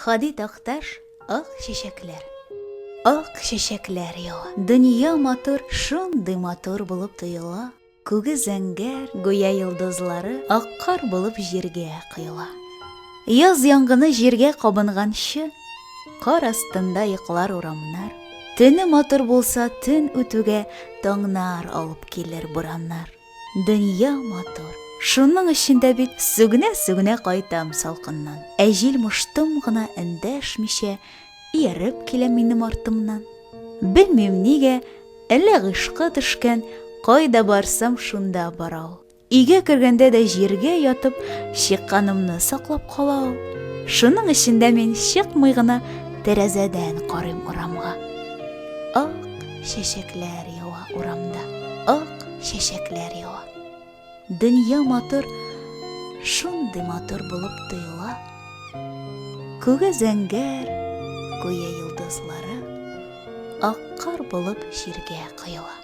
Һади Такташ Ак чәчәкләр. Ак чәчәкләр ява. Дөнья матур, шундый матур булып тоела. Күге зәңгәр, гүя йолдызлары ак кар булып җиргә коела. Яз янгыны җиргә кабынганчы, кар астында йоклар урамнар. Төне матур булса, төн үтүгә таңнар алып килер бураннар. Дөнья матур. Шуның өчен дә бит сүгенә-сүгенә кайтам салкыннан. Ә җил мыштым гына эндәшмичә ияреп килә минем артымнан. Белмим нигә, әллә гыйшка төшкән, кайда барсам шунда бара ул. Өйгә кергәндә дә җиргә ятып чыкканымны саклап кала ул. Шуның өчен дә мин чыкмый гына тәрәзәдән карыйм урамга. Ак чәчәкләр ява урамда. Ак чәчәкләр ява. Дөнья матур, шундый матур булып тоела. Күге зәңгәр, гүя йолдызлары ак кар булып җиргә коела.